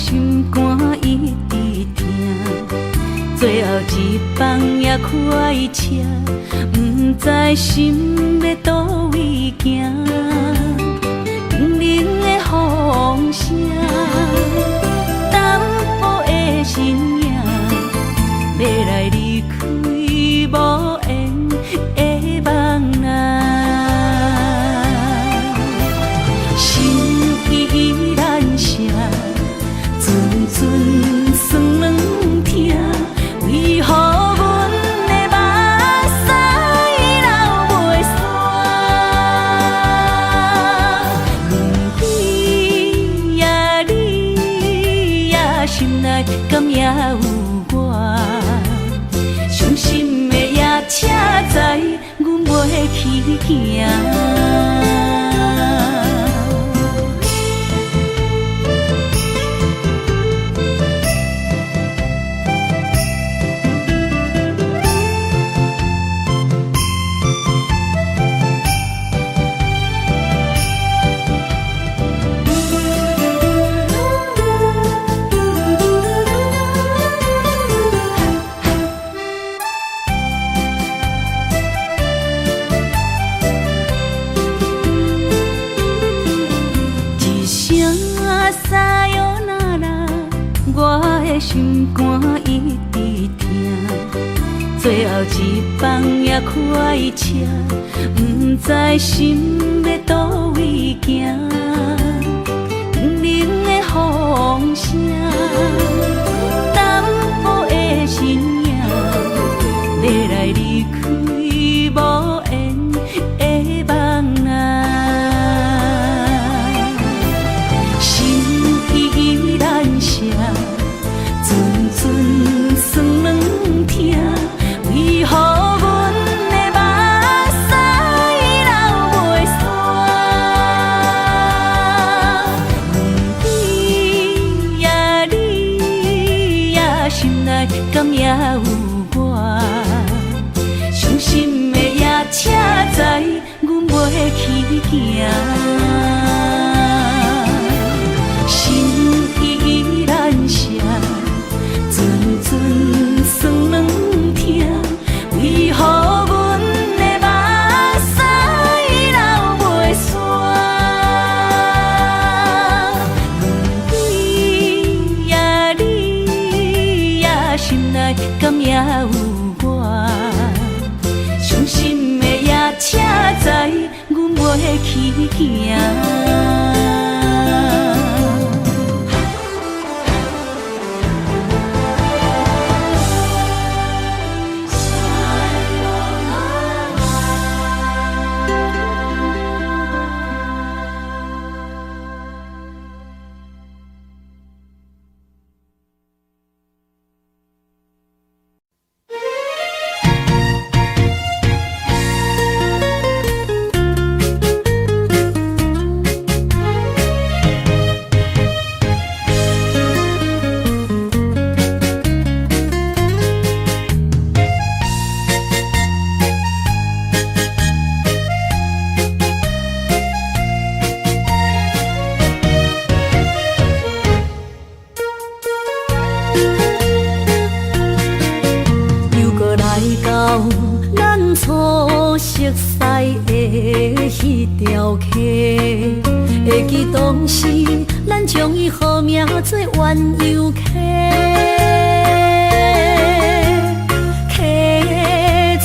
心肝一直疼，最後一班也開車，毋知心欲佗位行。冰冷的風聲，淡薄的身影，欲來離開無緣的夢啊。心依然聲，陣陣酸軟疼，為何阮的目屎流袂煞？問你呀你呀，心內敢猶有我？傷心的夜車知阮袂去行。一聲さよなら，我的心肝一直疼。最後一班也開車，毋知心欲佗位行。冰冷的風聲，淡薄的身影，欲來離開無緣的夢啊。心依然聲，陣陣酸軟疼，為何阮的目屎流袂煞？問你呀你呀，心內敢猶有我？傷心的夜車知阮袂去行。心依然聲，陣陣酸軟疼，為何阮的目屎流袂煞？問你呀你呀，心內敢猶有我？傷心的夜車知阮袂去行。又閣來到咱初熟似的彼條溪，會記當時咱將伊號名做鴛鴦溪，溪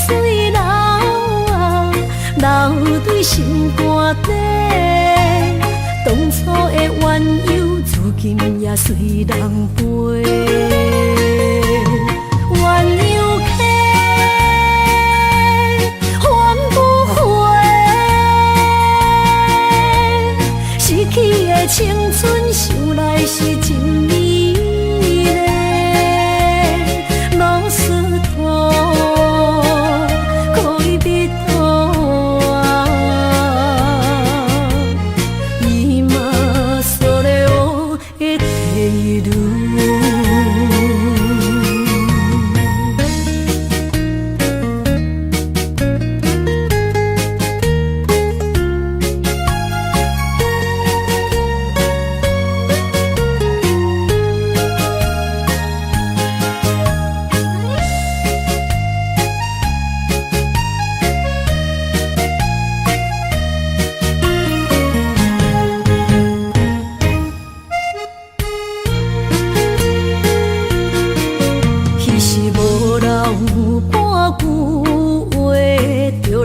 水流啊流對心肝底，當初的鴛鴦如今也隨人飛。鴛鴦溪還不回，失去的青春想來是真美麗。ロスト戀人は今それを得ている。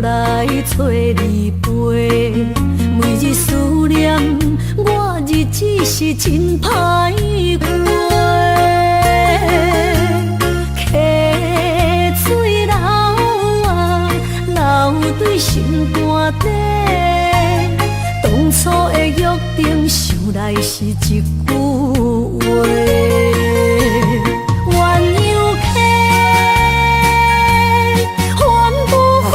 來揣你陪。每日思念，我日子是真歹過。溪水流啊，流對心肝底。當初的約定，想來是一句話。鸳鸯溪，還不回，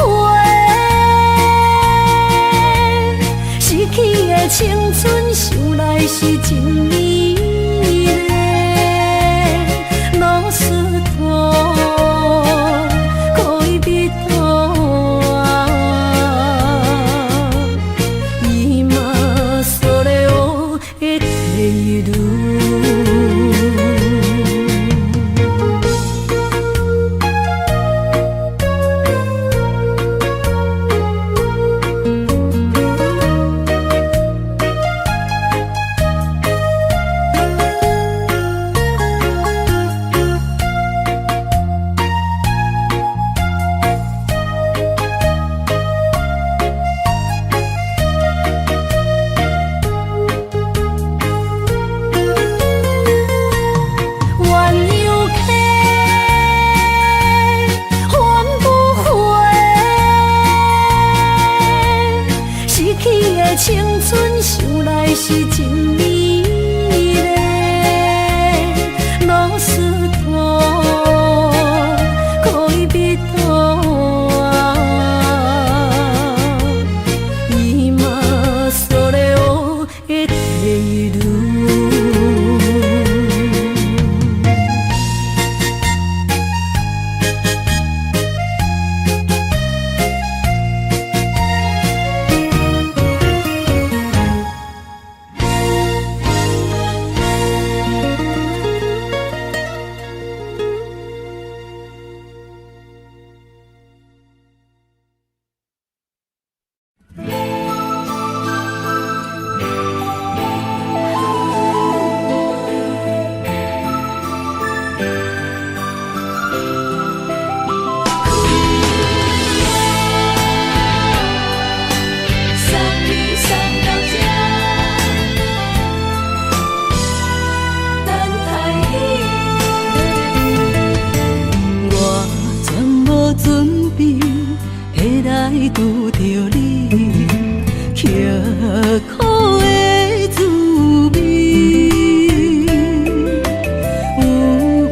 失去的青春，想來是真美麗。ロスト恋人啊，今それを得ている。鸳鸯溪，還不回，失去的青春，想來是真美麗。ロスト恋人啊，今それを得ている。送你送到這，等待你。我全無準備會來拄著你，刻苦的滋味。有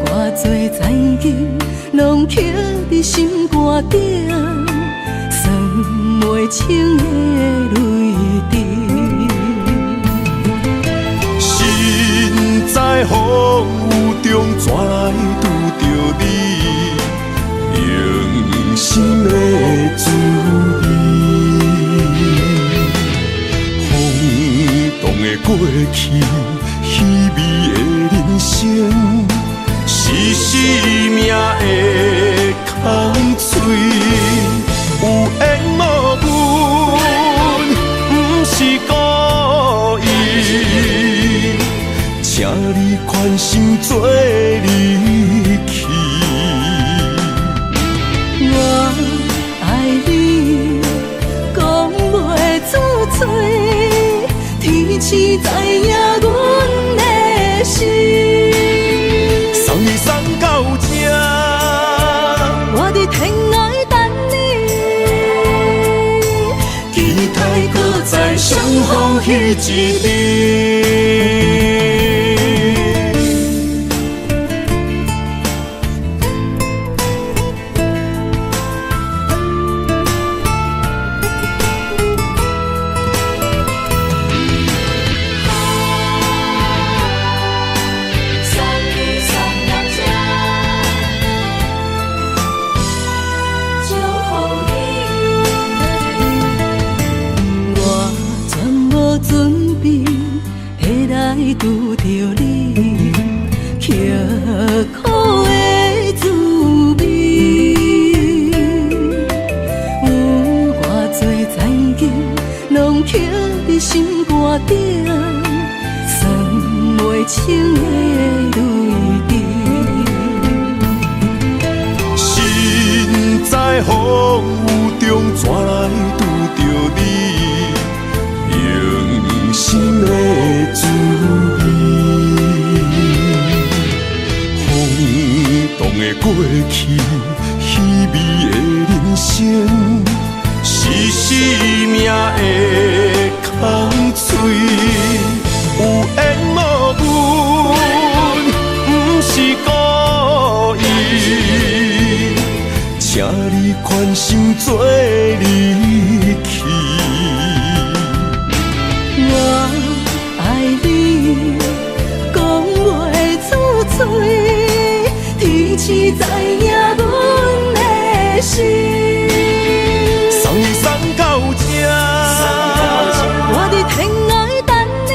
偌濟残忍，攏刻佇心肝頂，算袂清的淚滴。身在風雨中，怎來拄著你？用心的滋味。風動的過去，稀微的人生，是生命的空喙。有緣無分，毋是故意。請你寬心做離去。我愛你，講袂出嘴，天時知影阮的心。送你送到這，我佇天涯等你。期待閣再相逢彼一日。送你送到這，祝福你。我全無準備會來拄著你，刻苦的滋味。有偌濟殘忍，攏刻佇心肝頂，算袂清的淚滴。身在風雨中，怎來拄著你，用心的滋味。風動的過去，稀微的人生，是生命的空喙。有緣無分，毋是故意，請你寬心做離去。我愛你，講袂出嘴，天時知影阮的心。送你送到這，我佇天涯等你。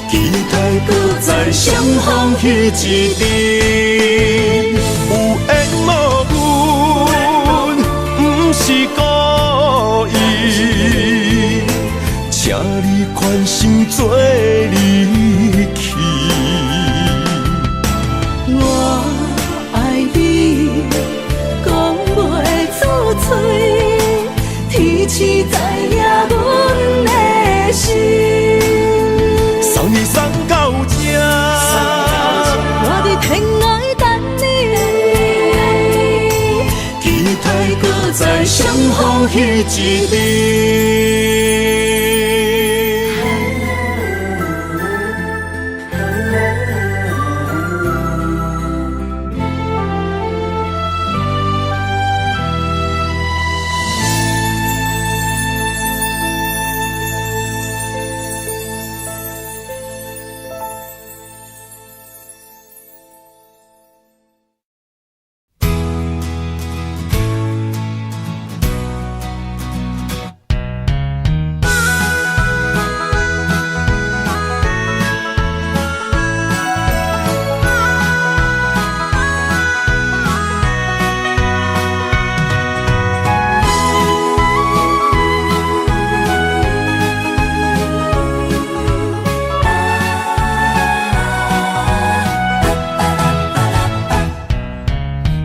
期待閣再相逢彼一日。有緣無分，毋是故意，請你寬心做離去。我愛你，講袂出嘴，天時知影阮的心。送你送到這，我佇天涯等你。期待閣再相逢彼一日。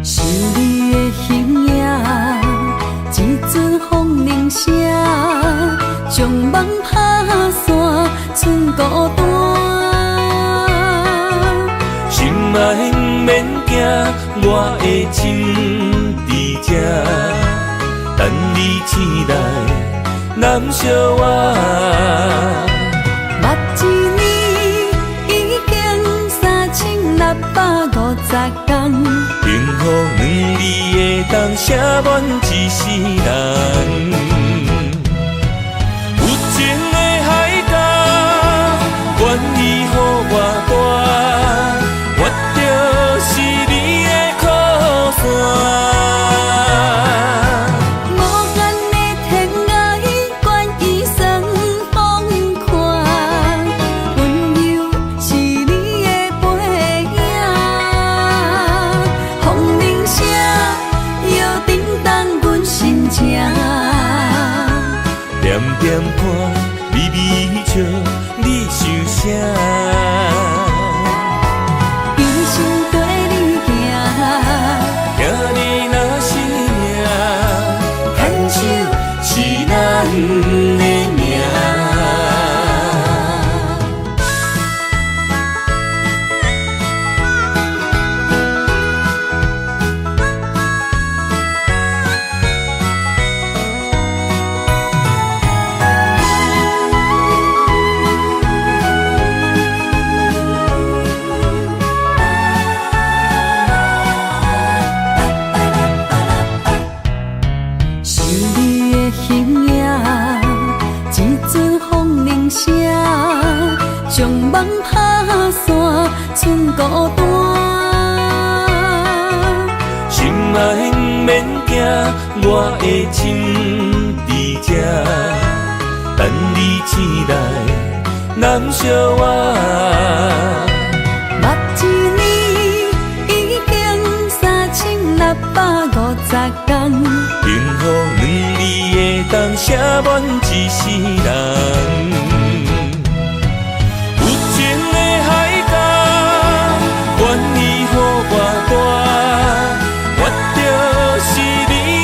想你的形影，一阵風鈴聲，將夢拍散，剩孤單。心愛毋免驚，我的心佇這，等你醒來，攬惜我。目一年已經3650天，幸福兩字會當寫滿一世人。有情的海角，願意予我大，我就是你的靠山。無限的天涯，願意算放寬，溫柔是你的背影。風鈴聲又震動阮心情。点点看，微微笑，你想啥？一生跟你行，听你若是命，牵手是咱的命。想你的形影，一阵風鈴聲，將夢拍散，剩孤單。心愛毋免驚，我的心佇這，等你醒來，攬惜我。目一年已經3650天，幸福兩字會當寫滿一世人。有情的海角，願意予我帶，我就是你的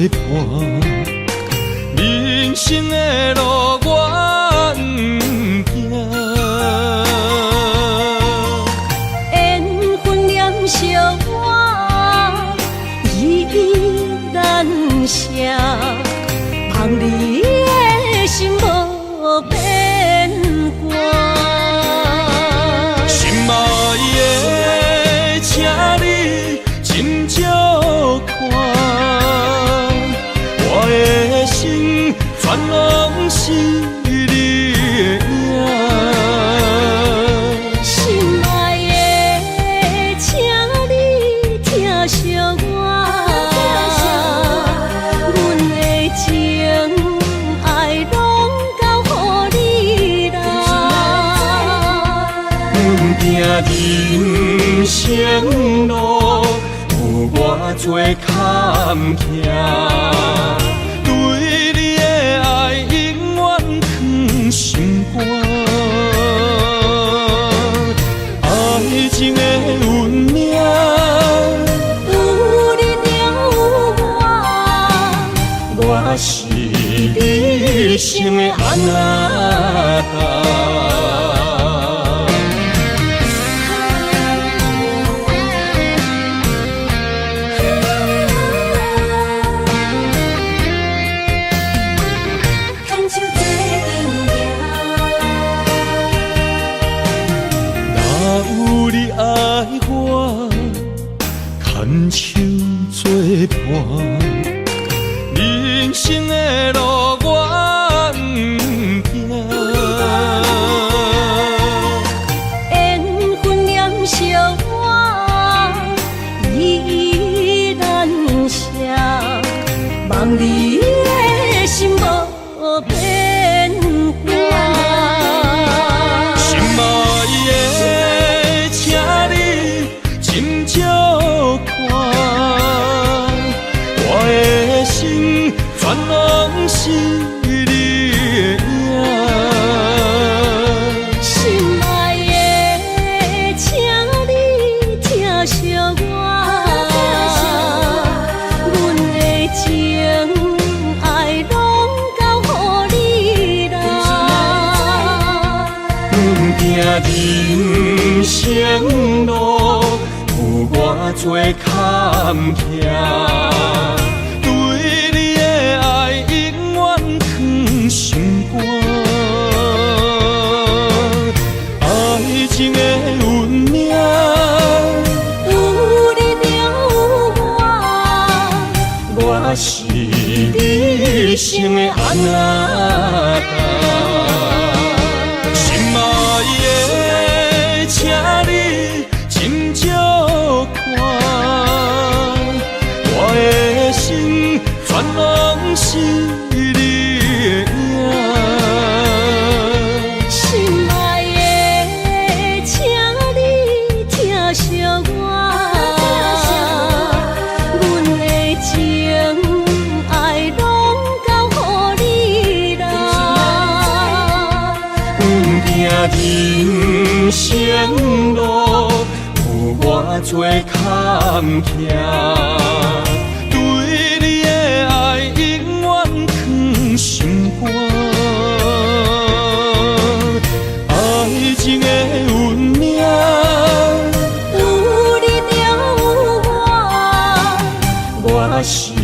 伴，人生的路我毋驚。緣分念相我，依依難捨，望你的心無變卦。心愛的，請你斟酌看，我的心全攏是你的影。心愛的，請你疼惜我，阮的情愛攏交予你啦。毋驚人生路有偌濟坎坷，對你的愛永遠囥心肝。愛情的運命，有你就有我，我是你一生的阿那達。牽手做陣行。若有你愛我，牽手做伴，人生的路我毋驚。緣分念相我，依依難捨，望你的心無變卦。心愛的，請你斟酌看，我的心全攏是你的影。心愛的，請你疼惜我，阮的情愛攏交予你啦。毋驚人生路有偌濟坎坷，對你的愛永遠囥心肝。愛情的運命，有你就有我，我是你一生的阿那達。心愛的，請你斟酌看，我的心全攏是你的影。心愛的，請你疼惜我，阮的情愛攏交予你啦。毋驚人生路有偌濟坎坷，對你的愛永遠囥心肝。愛情的運命，有你就有我，我是你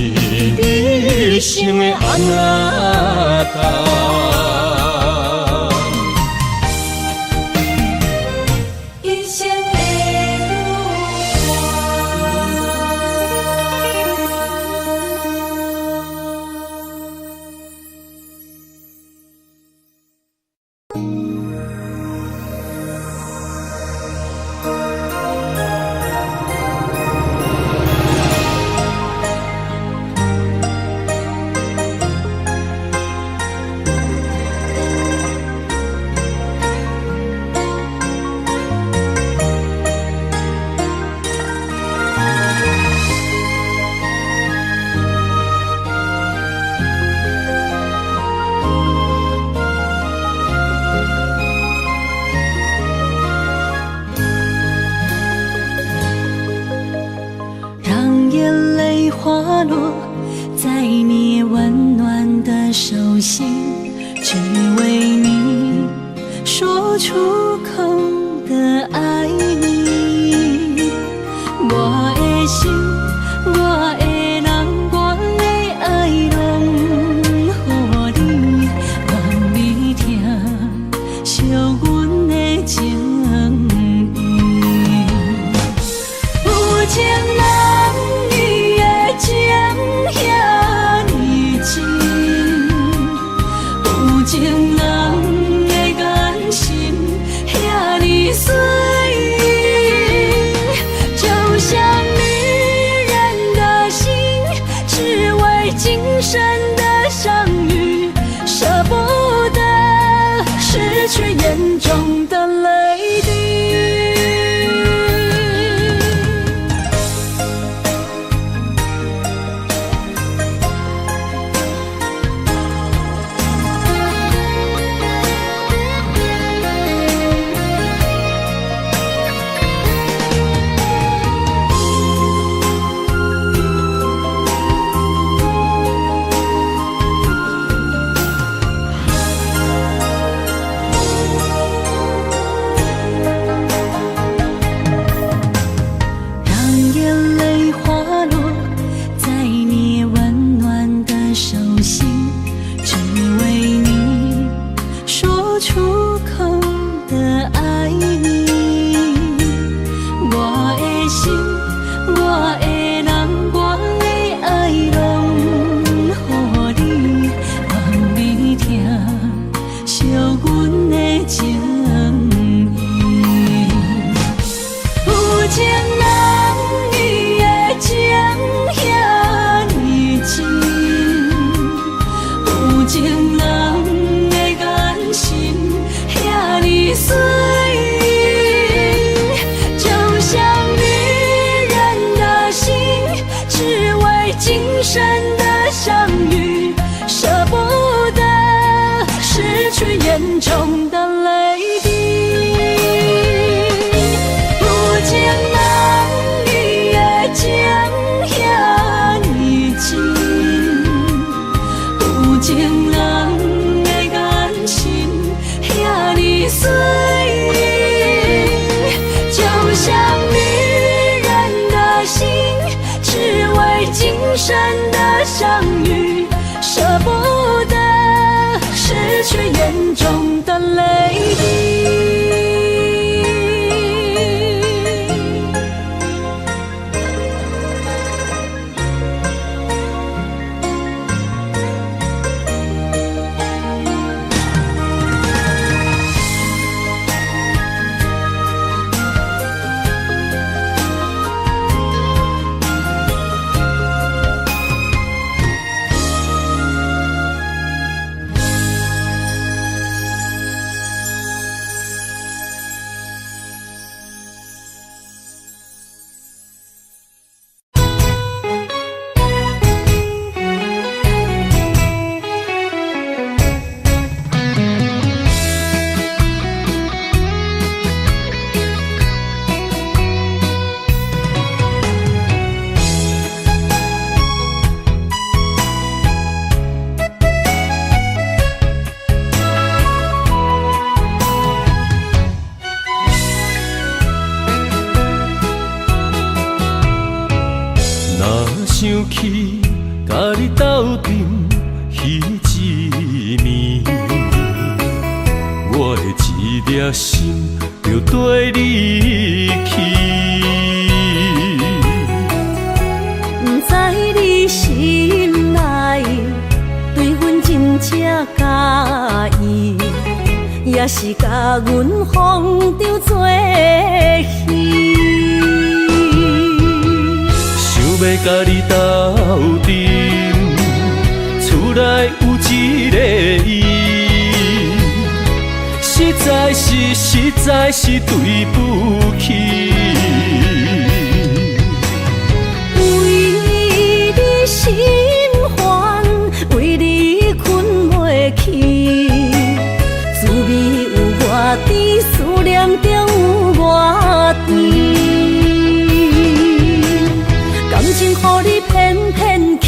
一生的阿那達。一生的女伴。心，我的人，我的愛攏予你，望你疼惜阮的情意。有情人伊的情遐呢真，有情人的眼神遐呢媠，就像女人的心，只為今生的相遇，捨不得失去眼中的淚滴。有情人伊的情遐呢真，有情人的眼神遐呢媠，就像女人的心，只為今生的相遇，捨不得失去眼中的淚滴。若想起佮你鬥陣彼一暝，我的一粒心就綴你去。不知你心內對阮真正佮意，也是共阮放當做戲。想欲佮你鬥陣，厝內有一个伊，實在是對不起。為你心煩，為你睏袂去，滋味有偌甜，思念中有偌甜。感情予你騙騙去，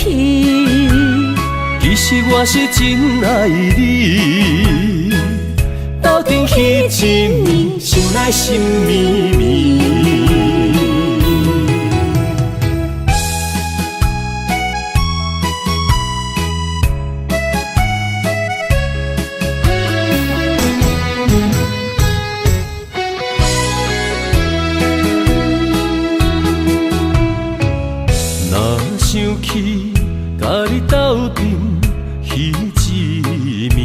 其實我是真愛你，鬥陣彼一暝，想來心綿綿。若想起佮你鬥陣彼一暝，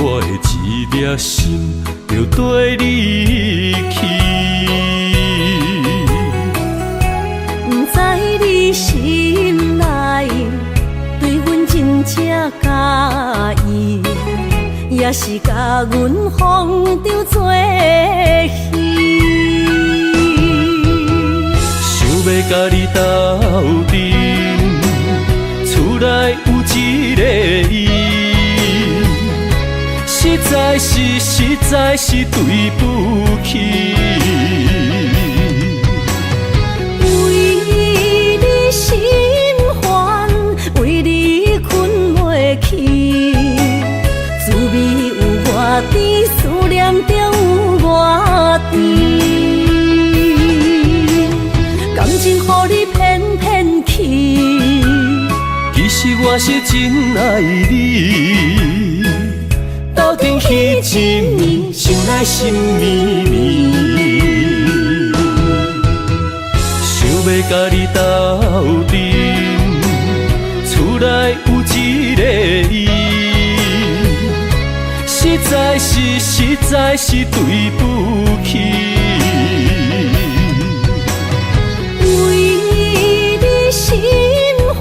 我的一粒心就綴你去。不知你心內對阮真正佮意，也是共阮放當做戲。想欲佮你鬥陣，厝內有一个伊，實在是對不起。為你心煩，為你睏袂去，滋味有偌甜，思念中有偌甜。感情予你騙騙去，其實我是真愛你，鬥陣彼一暝，想來心綿綿。共你鬥陣，厝內有一个伊，實在是實在是對不起。為你心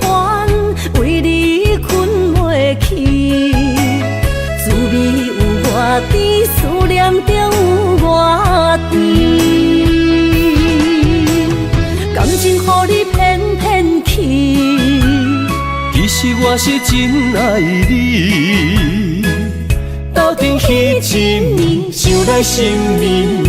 煩，為你睏袂去，滋味有偌甜，思念中有偌甜。感情予你騙騙去，其實我是真愛你，鬥陣彼一暝，想來心綿綿。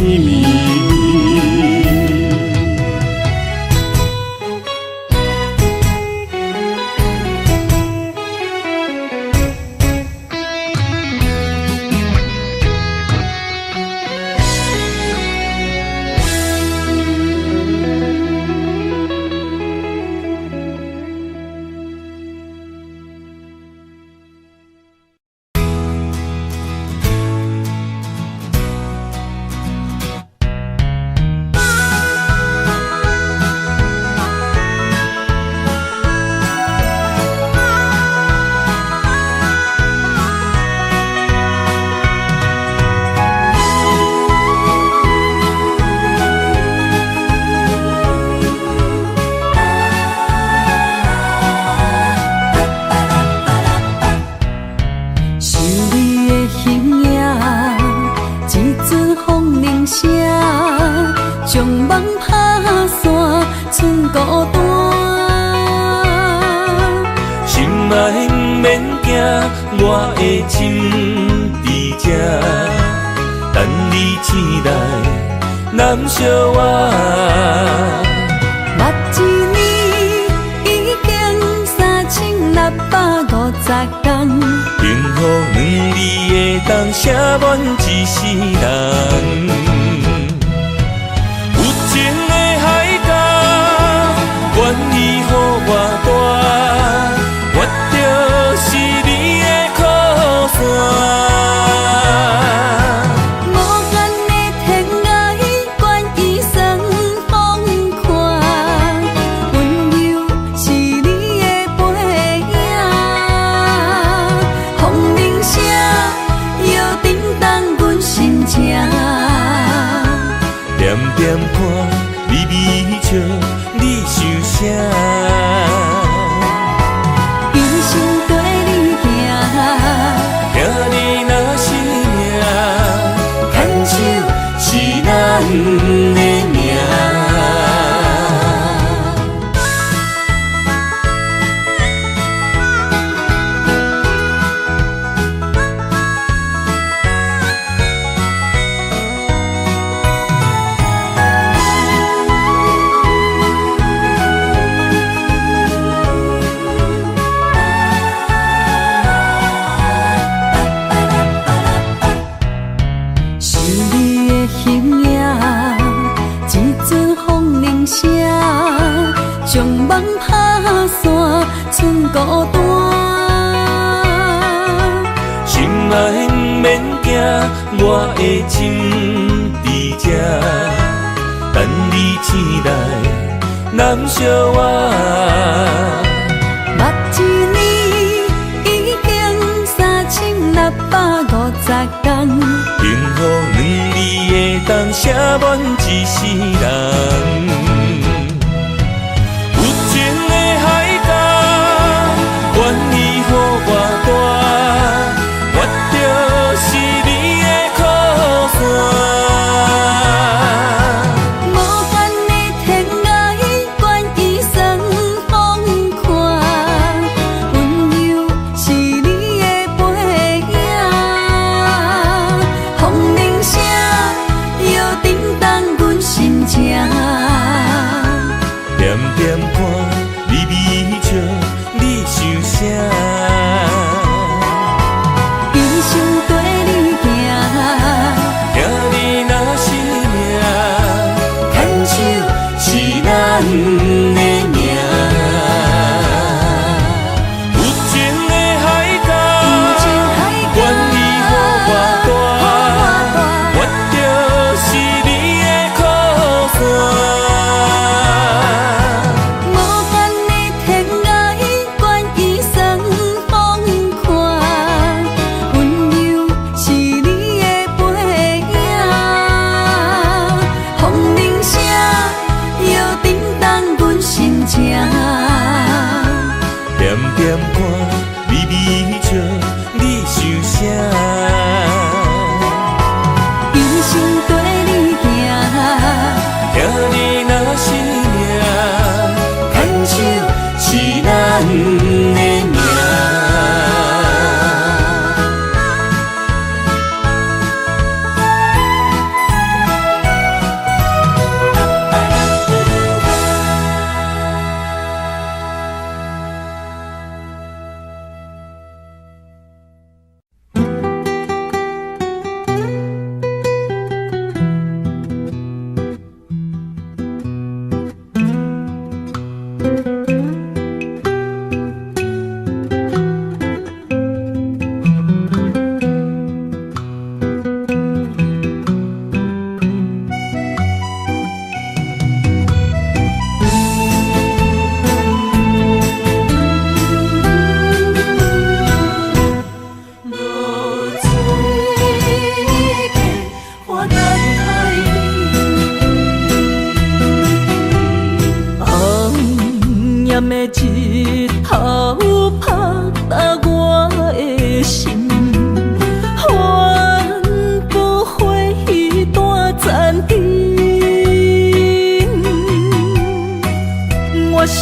想你的形影，一陣風鈴聲，將夢拍散，剩孤單。心愛毋免驚，我的心佇這，等你醒來，咱相偎。捌一年已經3650天，幸福兩字會當寫滿一世人。有情的海角，願意予我帶，我就是你的靠山。無限的天涯，願意算放寬，溫柔是你的背影。風鈴聲又震動阮心情，點點看，微微笑，你想啥？一生綴你行，聽你若是命，牽手是咱的命。想你的形影，一陣風鈴聲，將夢拍散，剩孤單。心愛毋免驚，我的心佇這，等你醒來，咱相偎。捌一年已經3650天，幸福兩字會當寫滿一世人。有情的海角，願意予我帶，我就是你的靠山。無限的天涯，願意算放寬，溫柔是你的背影。風鈴聲又震動阮心情，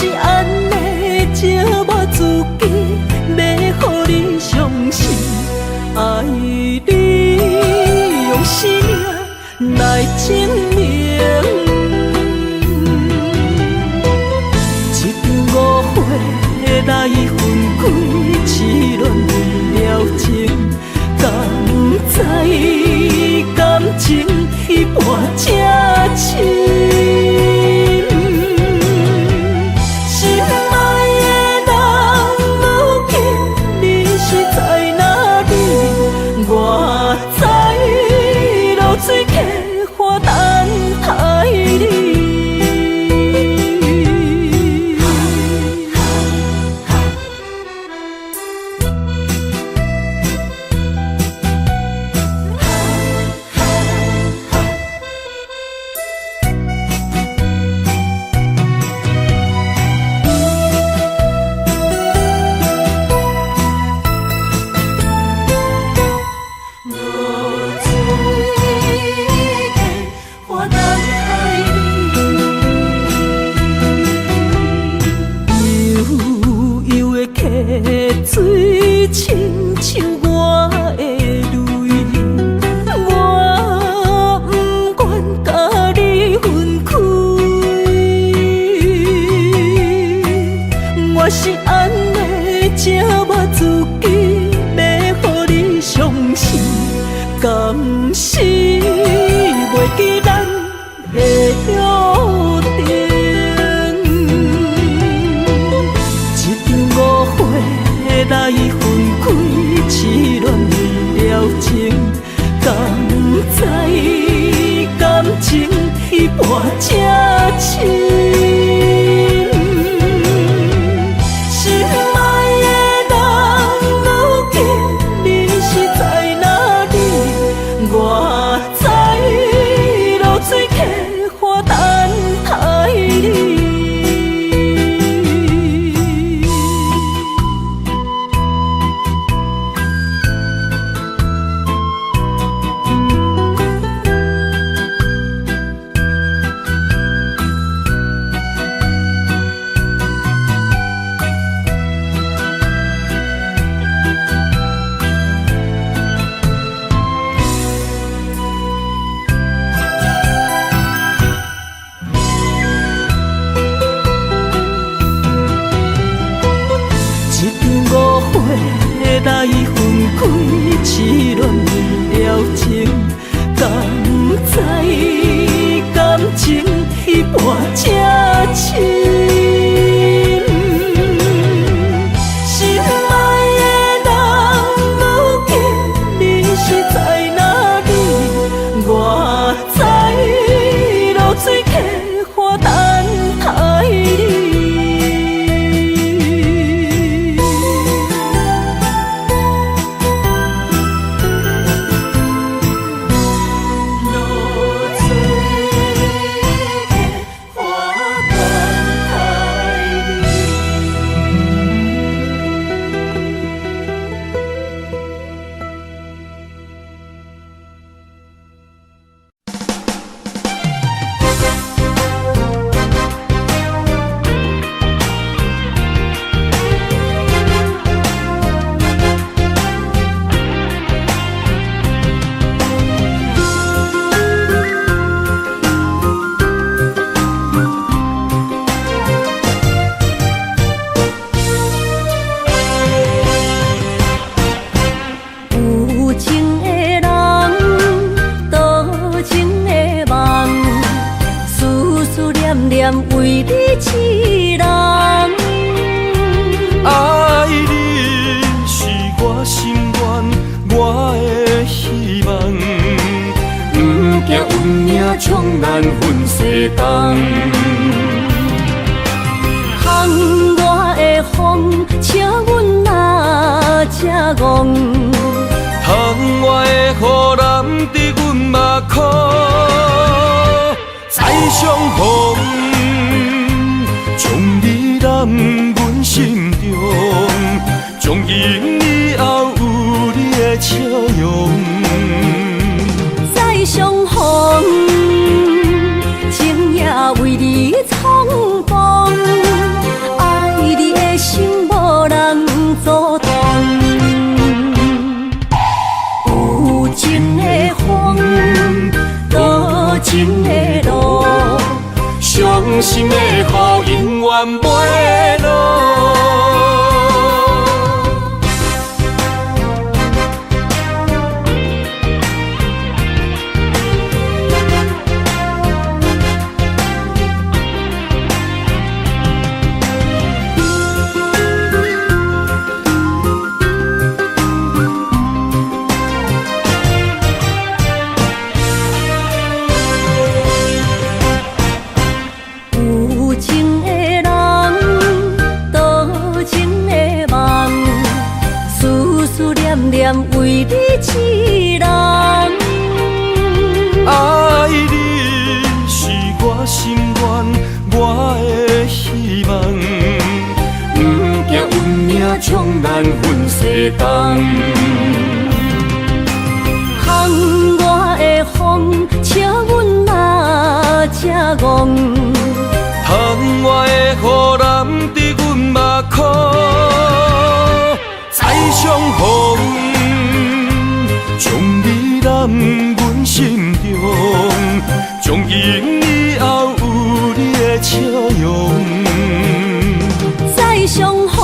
是按呢折磨自己，欲予你傷心，愛你用生命來證明。一場誤會來分開，痴戀了情，敢知感情彼半這深。心愛的人，如今你是在哪裡？我知落水溪岸等待你。落水溪岸等待你。悠悠的溪水，親像我的淚，我不願共你分開。我是按呢折磨自己，欲予你傷心，敢是袂記咱的約定。一場誤會來分開，痴戀了情，敢知感情彼半這深。心愛的人，如今你是在哪裡？我知落水溪岸等待你。一場誤會來分開，痴戀了情，敢知感情彼半這深。心愛的人，如今你是在哪裡？我知落水溪岸等待你。落水溪岸等待你。有情的人，多情的夢，思思念念為你痴人。愛你是我心願，我的希望。不驚運命將咱分西東。窗外的風，笑阮若這戇。窗外的雨淋得阮目眶，再相逢，將你攬阮心中，從今以後有你的笑容。再相逢，情也為你重逢。心的雨永遠袂落。有情的人，多情的夢，思思念念為你一人。愛你是我心願，我的希望。不驚運命將咱分西東。烘我的風，笑阮若這戇。窗外的雨淋伫阮目眶，再相逢，將你攬阮心中，從今以後有你的笑容。再相逢，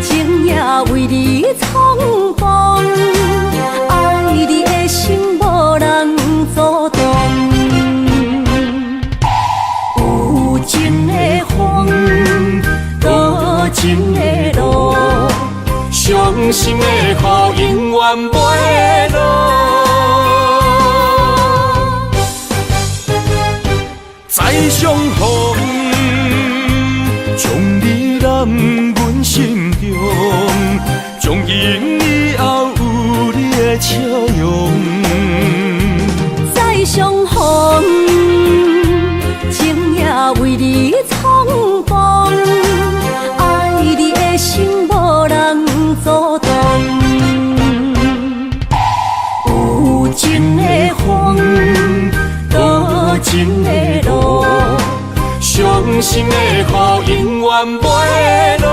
情也為你衝動，愛你的心無人阻擋。有情的風，多情的路，傷心的雨永遠袂落。再相逢，將你攬阮心中，從今以後有你的笑容。再相逢，情也為你衝動，愛你的心無人阻擋。有情的風，多情的路，傷心的雨永遠袂落。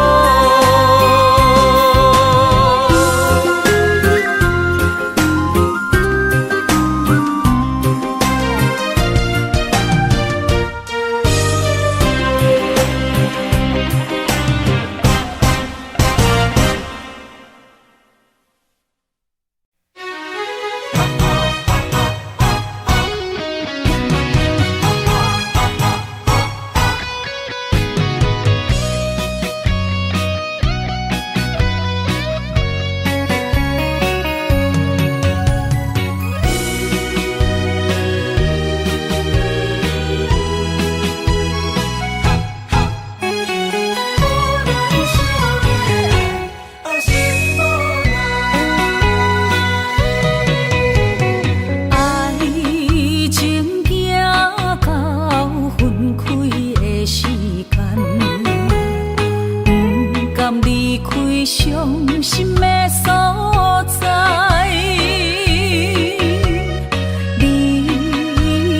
愛情行到分開的時間，不甘離開傷心的所在。你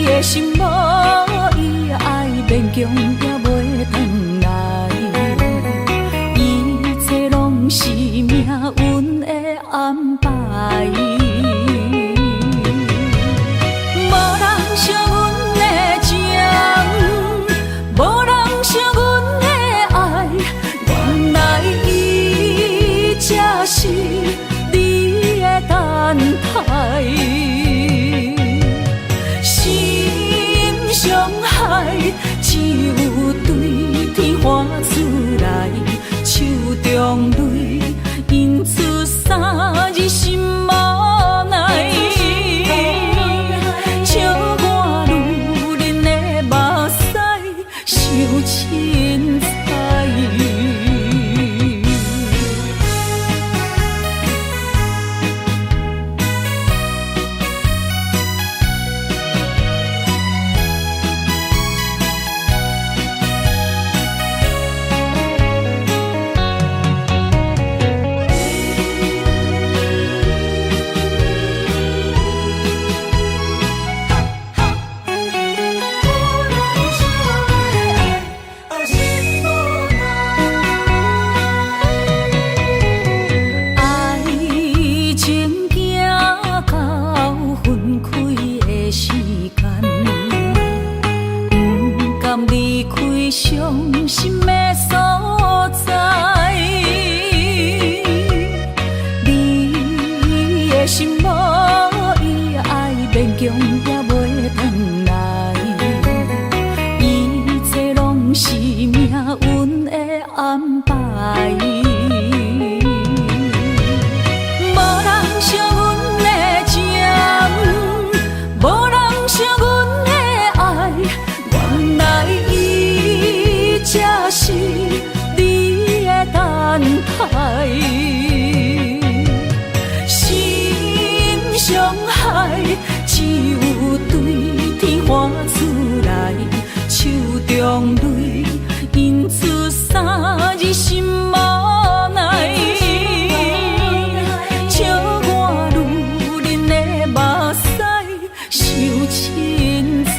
的心無伊愛，勉強也袂轉來，一切攏是命運的安排。無人惜阮的情，無人惜阮的愛，原來伊才是你的等待。心傷害，只有對天喊出來，手中淚引出三日心無奈。笑我女人的目屎傷凊彩。開傷心的所在。你的心無伊愛，勉強也袂轉來。一切攏是命運的安排。無人惜阮的情，無人惜阮的愛，原來伊才是你的等待。心傷害，只有對天喊出來，手中淚印出三字心無奈。笑我女人的目屎傷凊彩。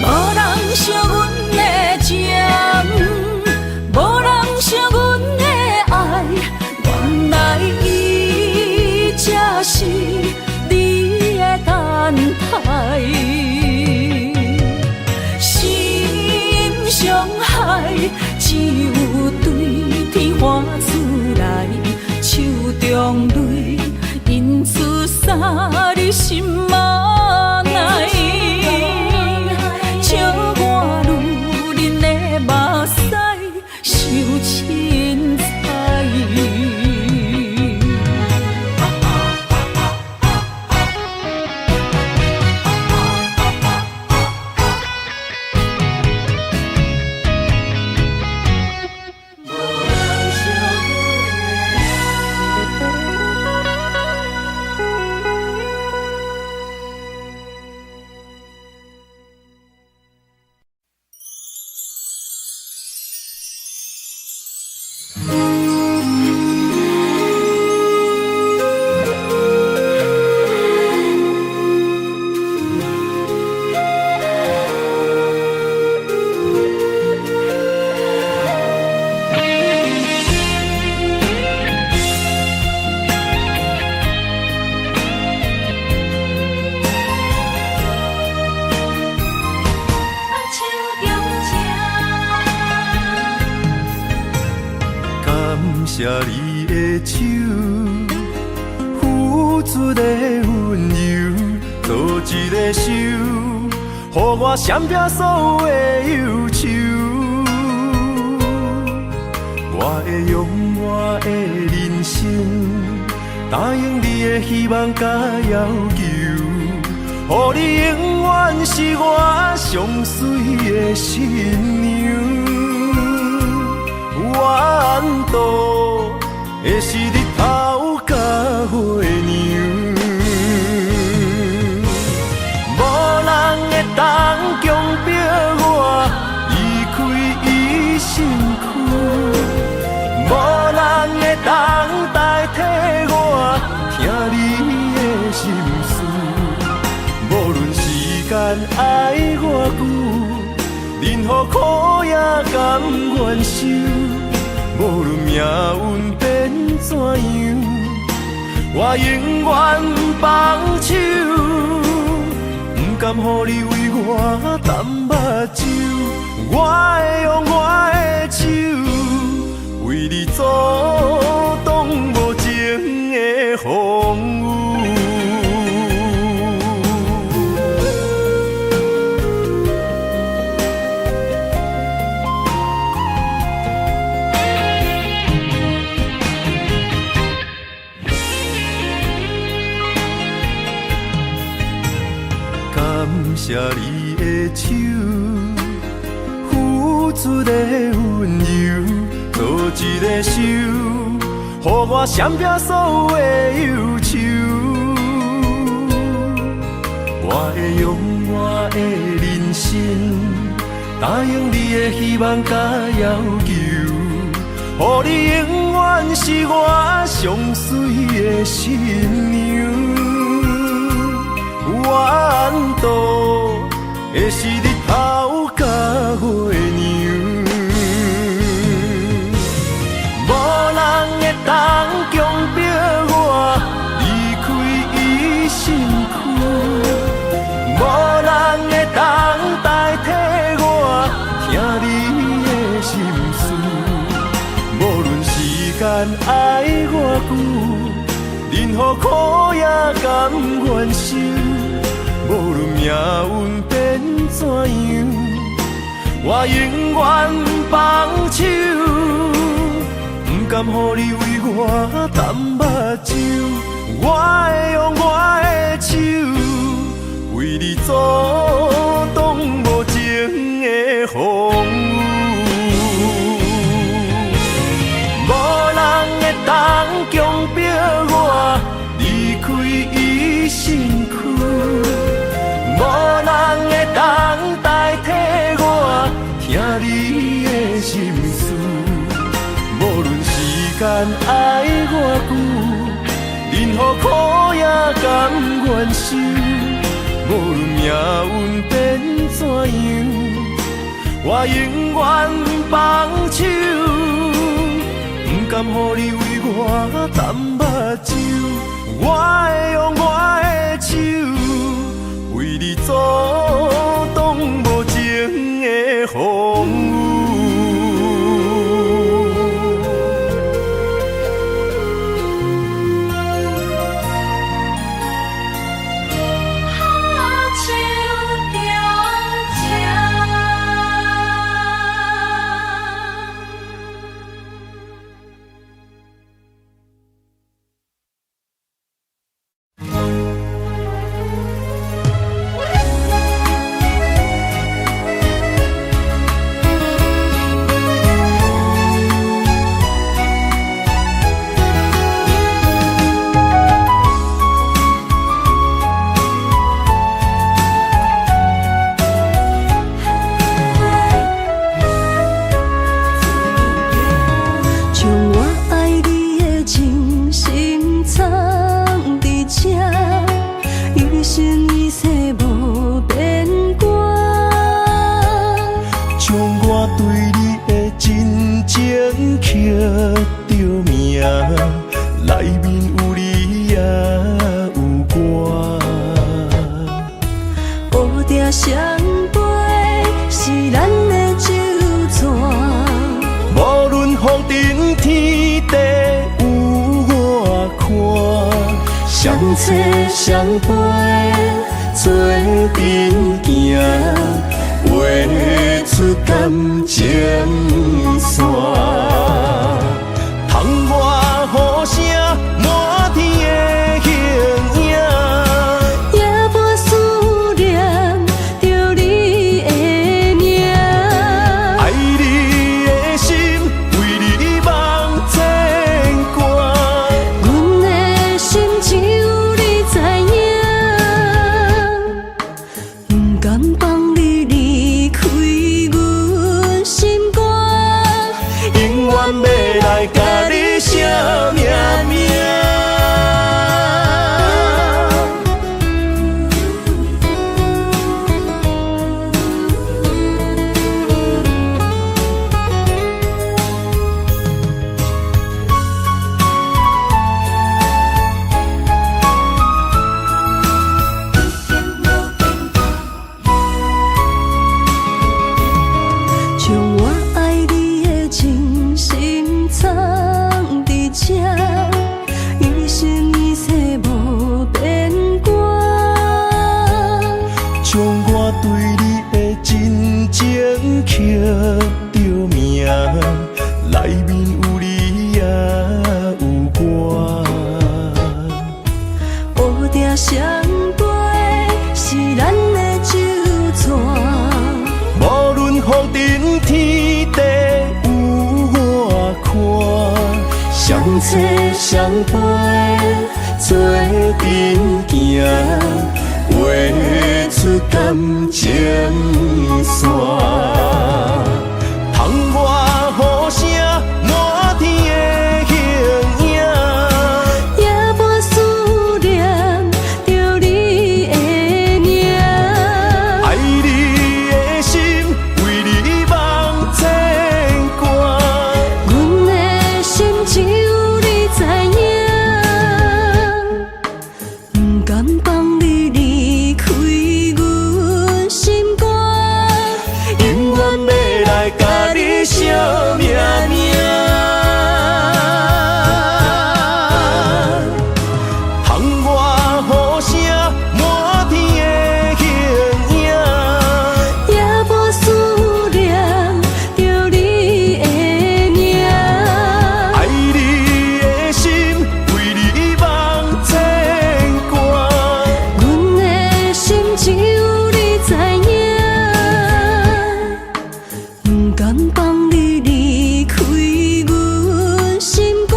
無人惜阮的情，無人惜阮的愛，原來伊才是你的等待。心傷害，只有對天喊出來，手中淚印出三字心無奈。笑我女人的目屎傷凊彩。感謝你的手，付出的溫柔，做一个手，予我閃避所有的憂愁。我會用我的人生，答應你的希望佮要求，予你永遠是我上媠的新娘。我度的是日頭佮月娘，無人會當強迫我離開伊身軀，無人會當代替我聽你的心事。無論時間愛偌久，任何苦也甘願受。無論命運變怎樣，我永遠不放手，不甘予你為我澹目睭，我會用我的手，為你阻擋無情的風雨。感謝你的手，付出的溫柔，做一个手，予我閃避所有的憂愁。我會用我的人生，答應你的希望佮要求，予你永遠是我上媠的新娘。怨度的是日頭佮月娘，無人會當強迫我離開伊身軀，無人會當代替我聽你的心事。無論時間愛偌久，任何苦也甘願受。無論命運變怎樣，我永遠放手，不甘予你為我澹目睭。我會用我的手，為你阻擋無情的風雨。無人會當強迫我離開伊身軀，無人會當代替我聽你的心事。無論時間愛偌久，任何苦也甘願受。無論命運變怎樣，我永遠放手，不甘予你為我澹目睭。我會用我的手，為你阻擋無情的風雨。將我愛你的真心藏佇這，一生一世無變卦。將我對你的真情刻著名，內面有你也有我。烏蝶相飞是咱的酒泉。無論風塵天地有偌寬，相找相陪做陣行，畫出感情線。窗外雨聲，滿天的形影，也伴思念著你的名。愛你的心，為你茫牽掛。阮的心只有你知影，不甘放你離開阮心肝，永遠欲來共你寫命名。將我愛你的真心藏佇這，一生一世無變卦。將我對你的真情刻著名，內面有你也有我。烏蝶相飞是咱的酒泉。無論風塵天地有偌寬，相找相陪做陣行，畫出感感情線。窗外雨聲，滿天的形影。夜半思念著你的名。愛你的心，為你茫牽掛。阮的心只有你知影，毋甘放你離開阮心肝。永遠欲來共你相命命。窗外雨聲，滿天的形影。夜半思念著你的名。愛你的心，為你茫牽掛。阮的心只有你知影，毋甘放你離開阮心肝。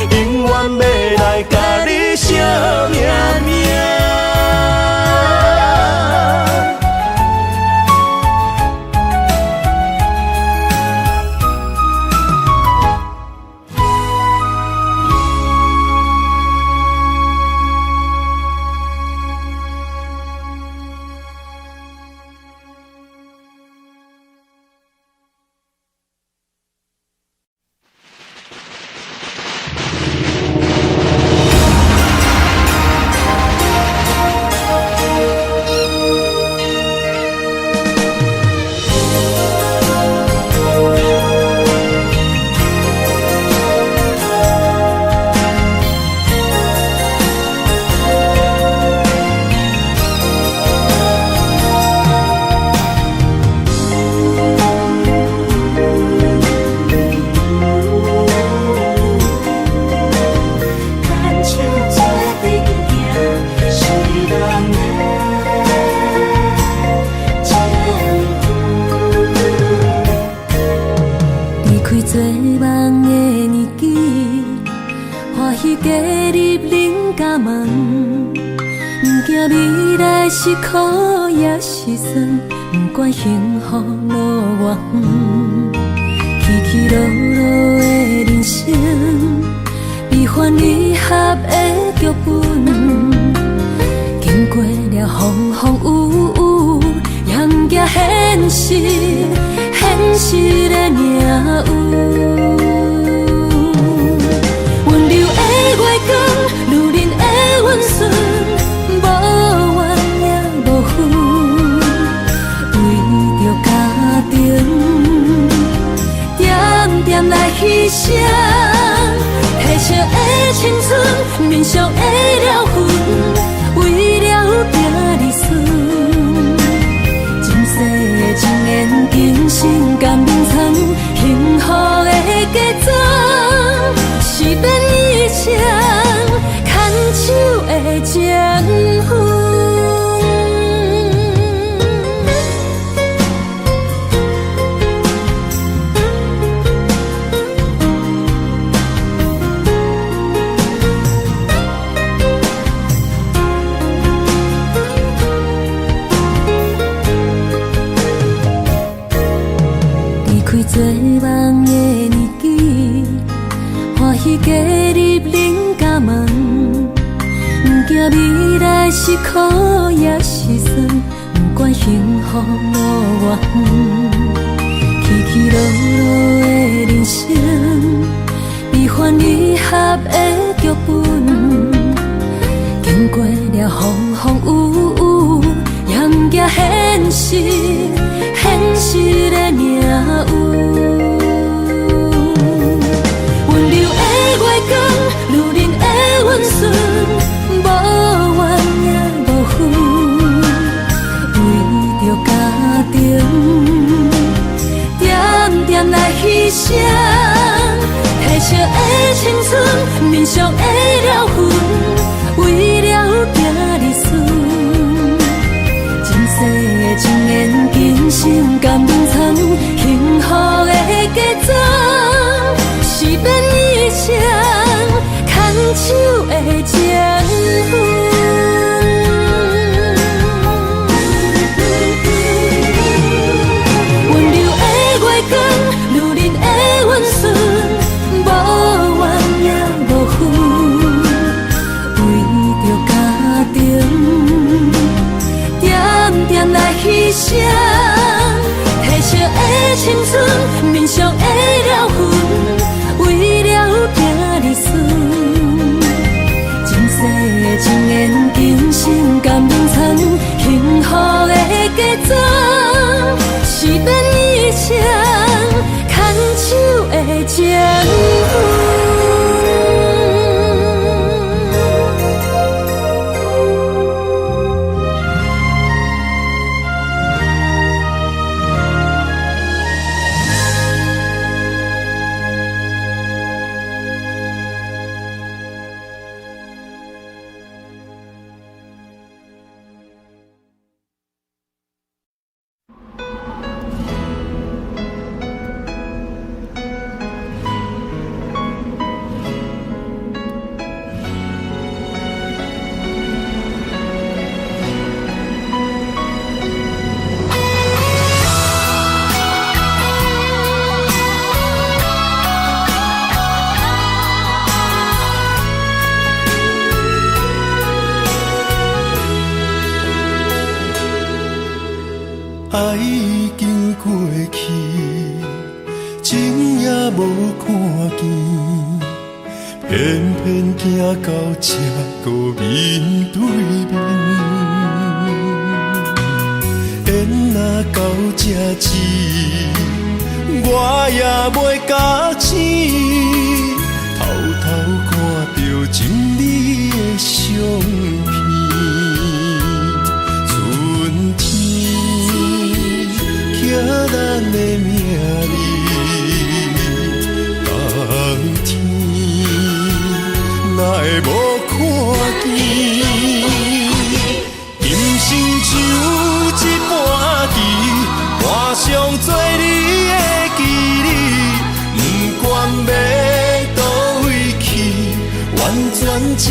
永遠欲來共你相命命。牽手做陣行，是人的情分。離開做夢的年紀，歡喜加入恁家門，毋驚未來是苦抑是酸，毋管幸福路偌遠，起起落落的人生，悲歡離合的劇本，經過了風風雨雨，也毋驚現實，現實的命運。溫柔的月光，女人的溫順，無怨也無恨，為著家庭，點點來犧牲，褪色的青春，面上的療痕，為了囝兒孫。今世的情緣，今生甘眠床，幸福的嫁妝，是變一生牽手的情分。離開做夢的年紀，歡喜加入恁家門，毋驚未來是苦抑是酸，毋管幸福路偌遠，起起落落的人生，悲歡離合的劇本，經過了風風雨雨，也毋驚現實，現實的命運。溫柔的月光，女人的溫順，無怨也無恨，為著家庭，點點來犧牲，褪色的青春，面上的療痕，為了囝兒孫。今世的情緣，今生甘眠床，幸福的嫁妝，是變一生牽手的情分。的假装，是咱一生牵手的情分。爱已经过去，情也无看见，偏偏行到这阁面对面。缘若到这止，我也袂觉醒，偷偷看著真美的相片。春天刻咱的名字，冬天哪会无看见？今生像一盘棋，盘上做你的棋子，不管欲佗位去，完全照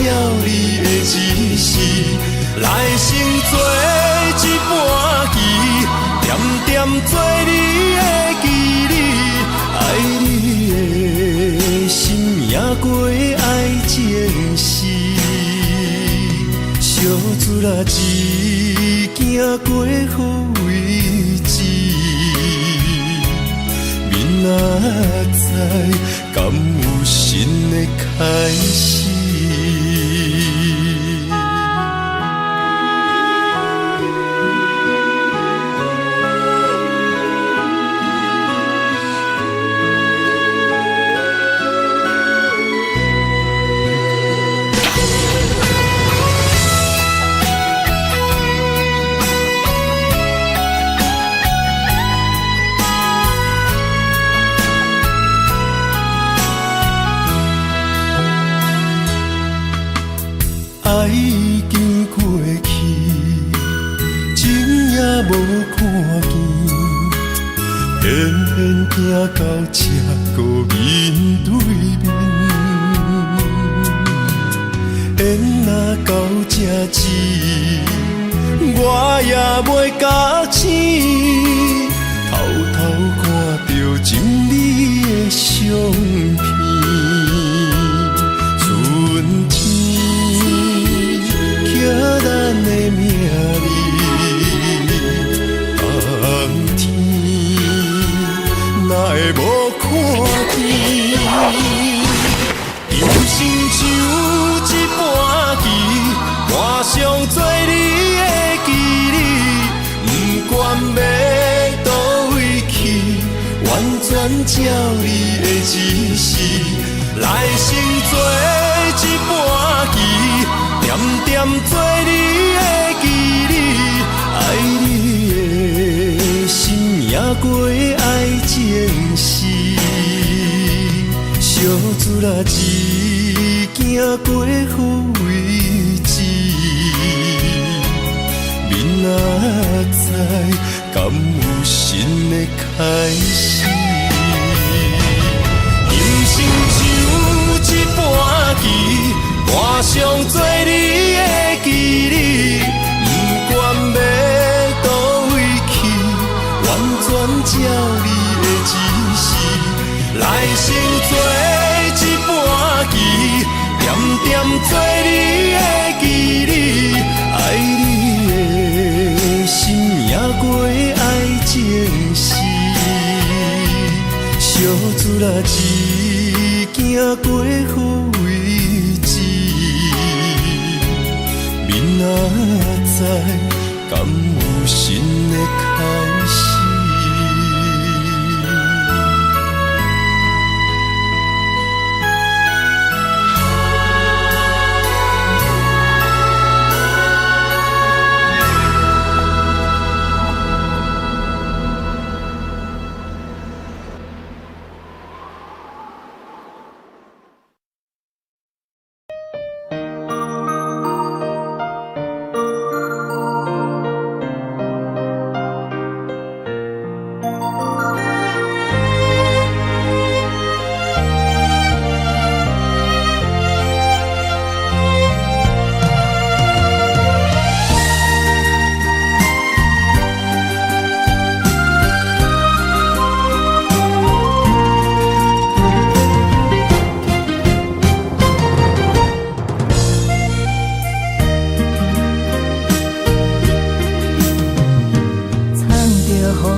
你的指示，来生做一盘棋。点点做你的棋子，爱你的心赢过爱情时，相思啊只行过好位置，明仔载敢有新的开始？爱已经过去，情也无看见，偏偏行到这阁面对面。缘若到这止，我也袂觉醒，偷偷看著真美的相片。春天刻咱的名字，冬天哪会无看见？今生像一盘棋，盘上做你的棋子，不管欲佗位去，完全照你的指示，来生做一盘棋。点点做你的棋子，爱你的心赢过爱情时，相思啊只行过好位置，明仔载敢有新的开始？今生像一盘棋，盘上做你的棋子，不管欲佗位去，完全照你的指示，来生做一盘棋，点点做你的棋子，爱你的心赢过爱情时，相思啊只行过好位置，明仔载敢敢有新的開始？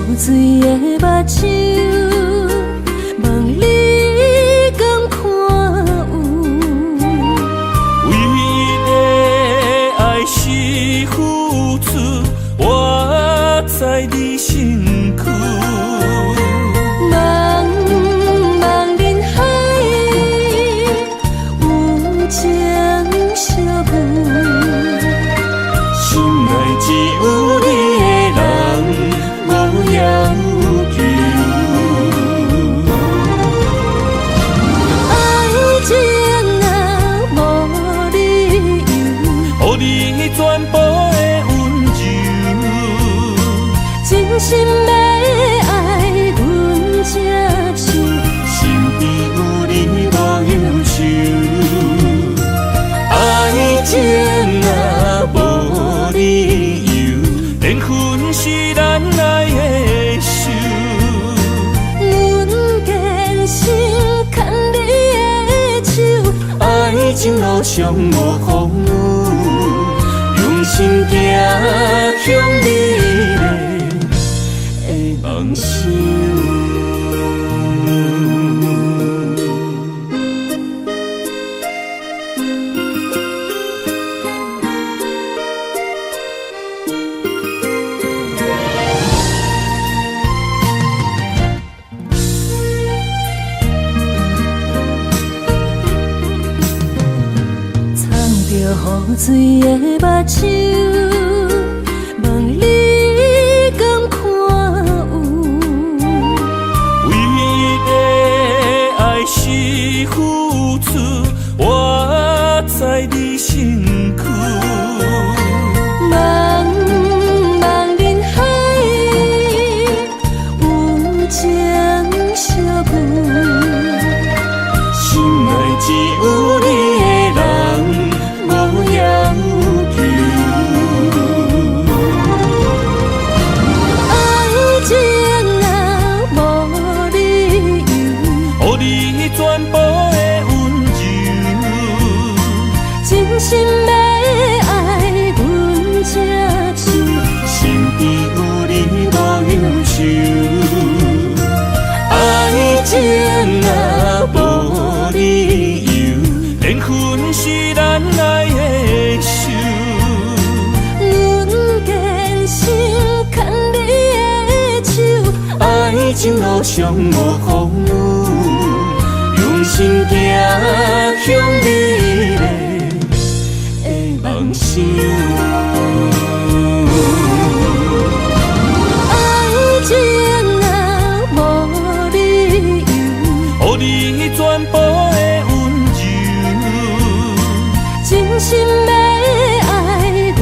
雨水的目睭，問你敢看有？唯一的愛是付出，活在你身軀。茫茫人海，有情相遇。心內只有你的人，無要求。愛情啊，無理由，予你全部的溫柔。真心欲愛，阮才想。身邊有你無憂愁。愛情啊，無理由，緣分是咱愛的仇。阮堅心牽你的手，愛情路上無風雨，用心行向美麗的夢想。藏著雨水的目睭，問你敢看有？唯一的愛是付出，活在你身軀。茫茫人海，有情相遇。心內只有你的人，無要求。愛情啊，無理由，予你全部的溫柔。真心欲愛，阮才想。身邊有你無憂愁。愛情啊，無理由，緣分是咱愛的仇。阮堅心牽你的手，愛情路上無風雨，用心行向美麗的夢想。愛情啊，無理由，予你全部的溫柔。真心欲愛，阮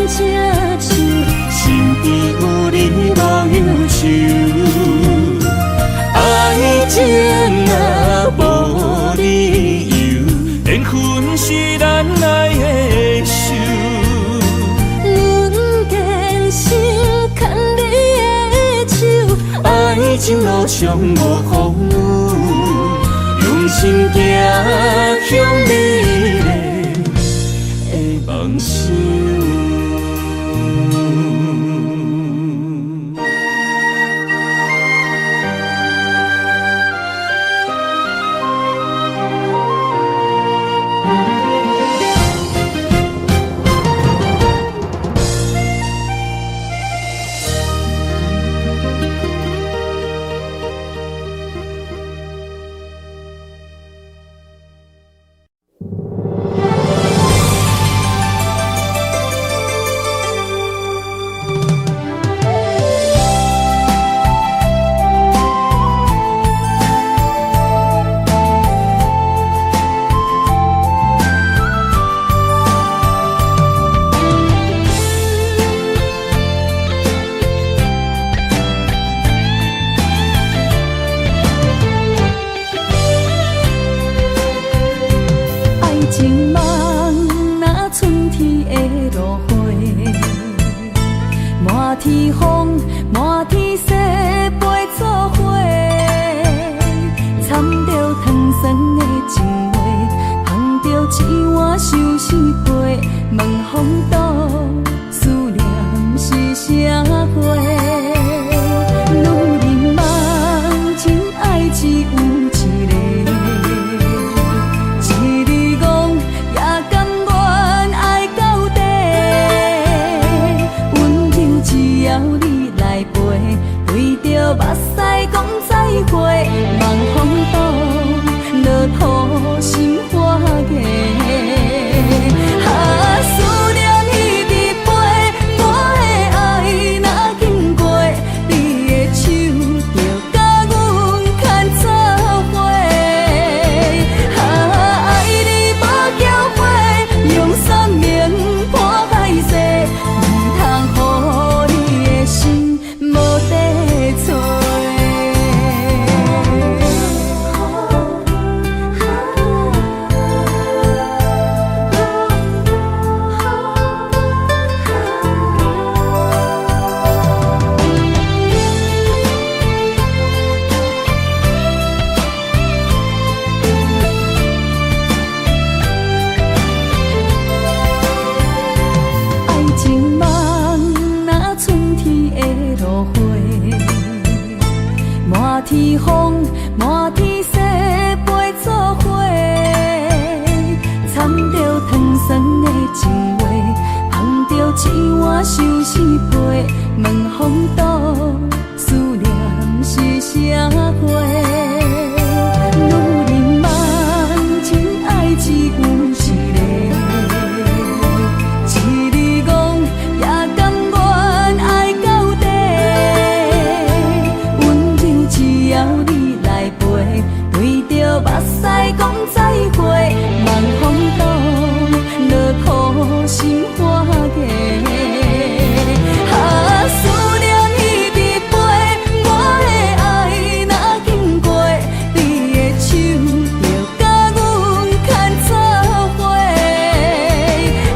才想。身邊有你無憂愁。愛情啊，無理由，緣分是咱愛的仇。阮堅心牽你的手，愛情路上無風雨，用心行向美麗的夢想。滿天風，滿天雪，飛做伙，摻著糖酸的情話，捧著一碗相思杯，問風度思念是啥貨？女人夢真愛只有一个，一日戇也甘願愛到底，溫柔只要你來陪，對著目屎講再會，望風度落土心花芽。啊，思念一直飛，我的愛若經過，你的手就共阮牽做伙。啊，愛你無後悔，用生命破海誓，毋通予你的心無地揣。愛情夢若春天的露花，滿天風，滿天雪，飛做伙，摻著糖酸的情話，捧著一碗相思杯，問風度思念是啥貨？女人夢真愛只有一个，一日戇也甘願愛到底，溫柔只要你來陪，對著目屎講再會，望風度落土心花芽。啊，思念一直飛，我的愛若經過，你的手就共阮牽做伙。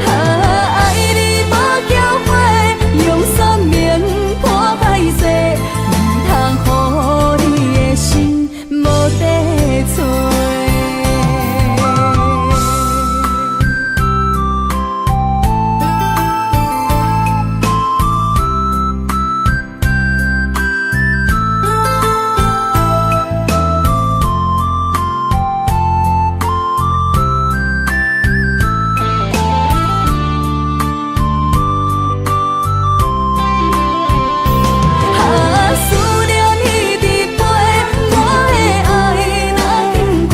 啊，愛你無後悔，用生命破海誓，毋通予你的心無地揣。啊，思念一直飛，我的愛若經過，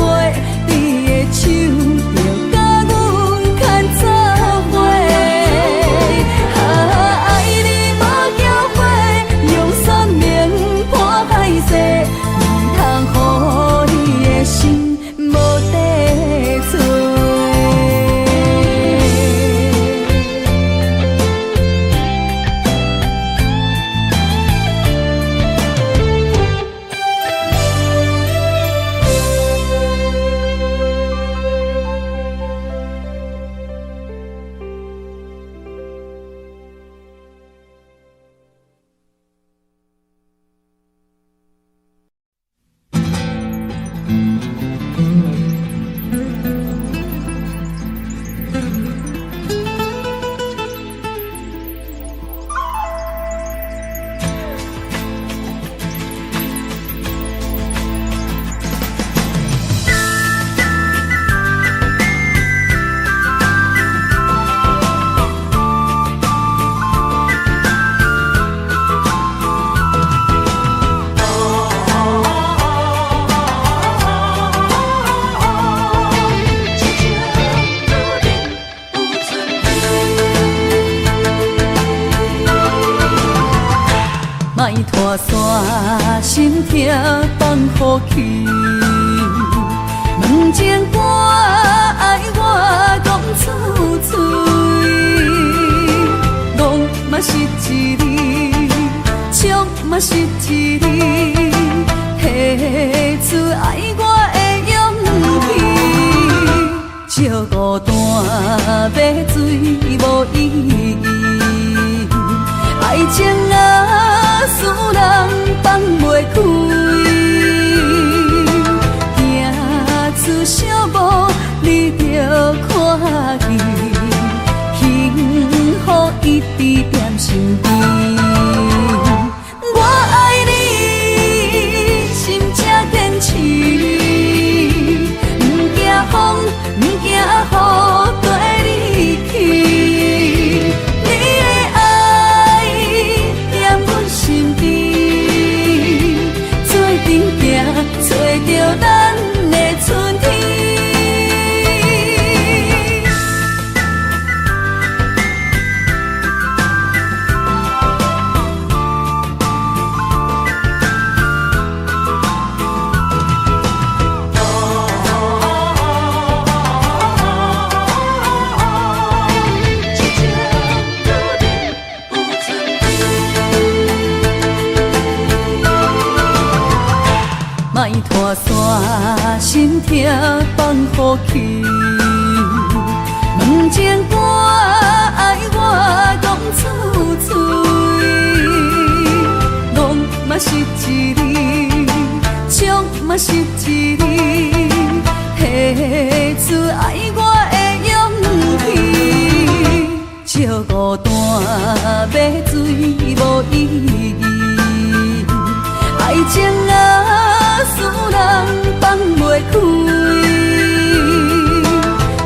你的手就共阮牽做伙。啊，愛你無後悔，用生命破海誓，毋通予你的心無地揣。莫拖線，心痛放予去。問情歌愛我講出嘴，戇嘛是一字，笑嘛是一字，提出愛我的勇氣。借孤單買醉無意義，愛情愛心疼放予去。问情歌爱我讲出嘴，戆嘛是一字，将嘛是一字，提出爱我的勇气。借孤单买醉无意义，爱情啊，使人放袂开，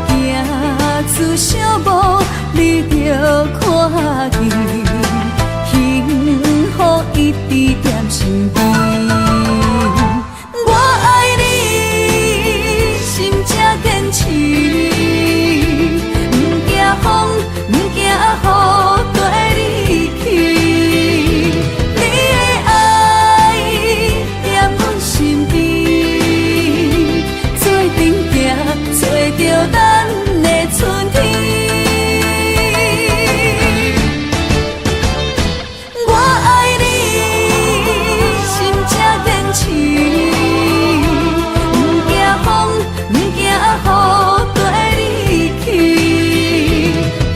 行出小步你就看见，幸福一直踮身边。我爱你，心才坚持，毋惊风，毋惊雨，跟你去。你的爱踮阮身边，做阵行，揣著咱的春天。我愛你，心才堅持，毋驚風，毋驚雨，跟你去。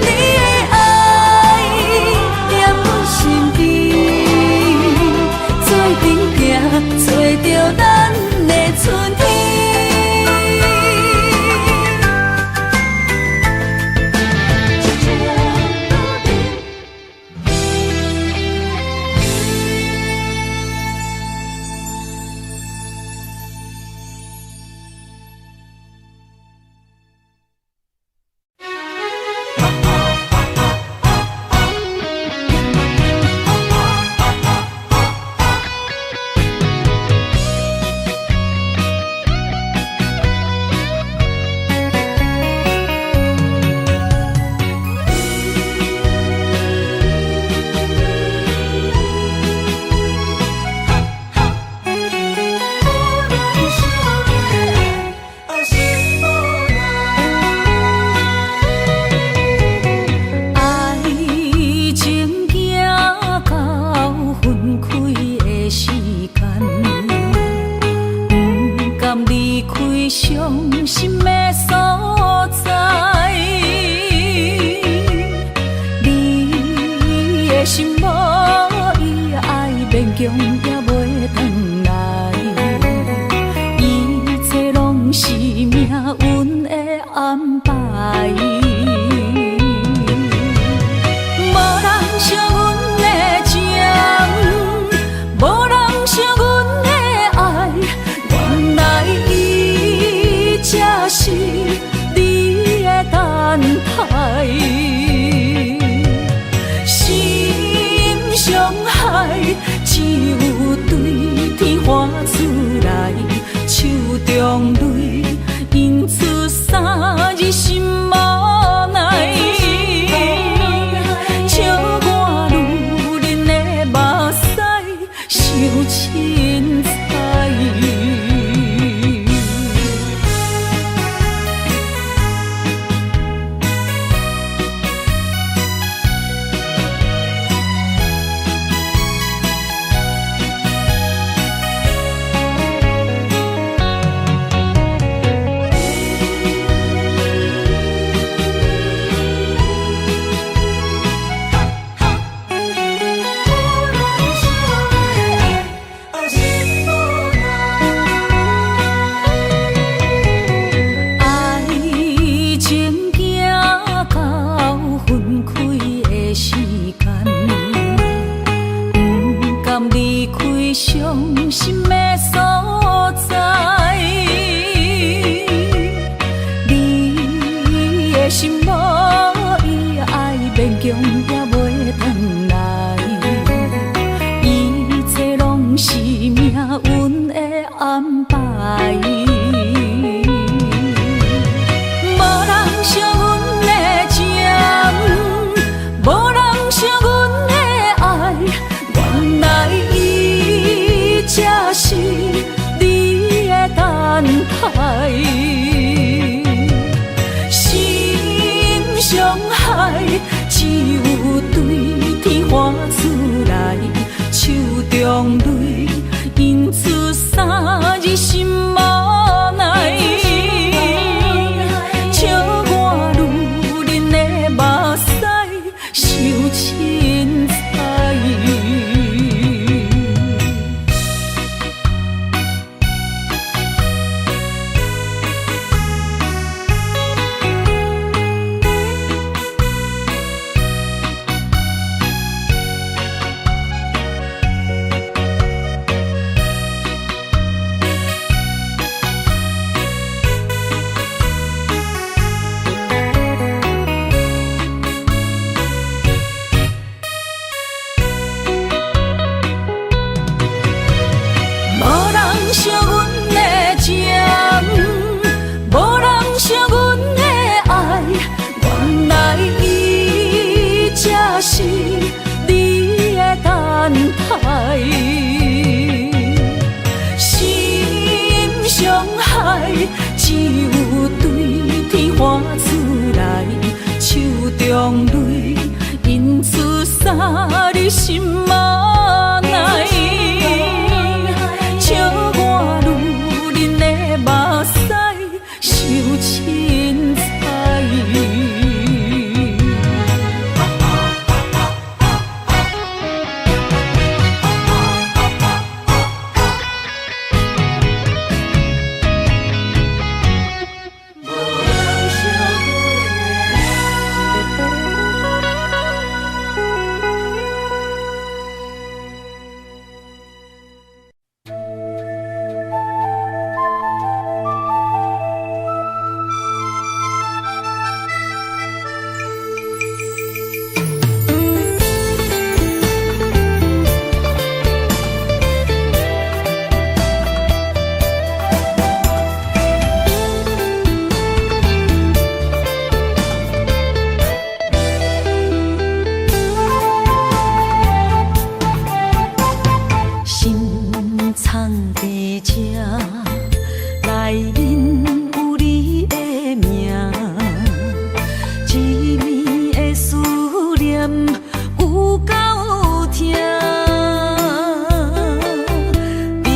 你的愛踮阮身邊，做陣行，揣著咱的春天。愛情行到分開的時間，毋甘離開傷心的所在。你的心無伊愛，勉強也袂轉來，一切攏是命運的安排。無人惜阮的情，無人惜阮的愛，原來伊才是你的等待。心傷害，只有對天喊出來，手中淚印出三字心無奈。笑我女人的目屎傷凊彩。愛情行到分開的時間，毋甘離開傷心的所在。你的心無伊愛，勉強也袂轉來，一切攏是命運的安排。無人惜阮的情，無人惜阮將淚引出灑你心仔內，笑我女人的目屎傷凊彩。心藏佇這，內面有你的名，一暝的思念有夠疼，冰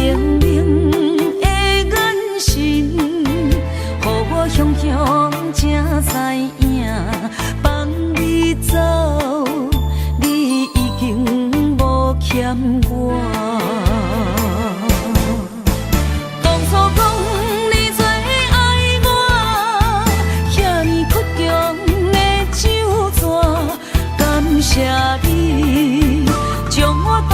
冷的眼神，予我雄雄才知影，放你走，你已經無欠我。當初講你最愛我，遐爾倔強的酒紙，感謝你將我當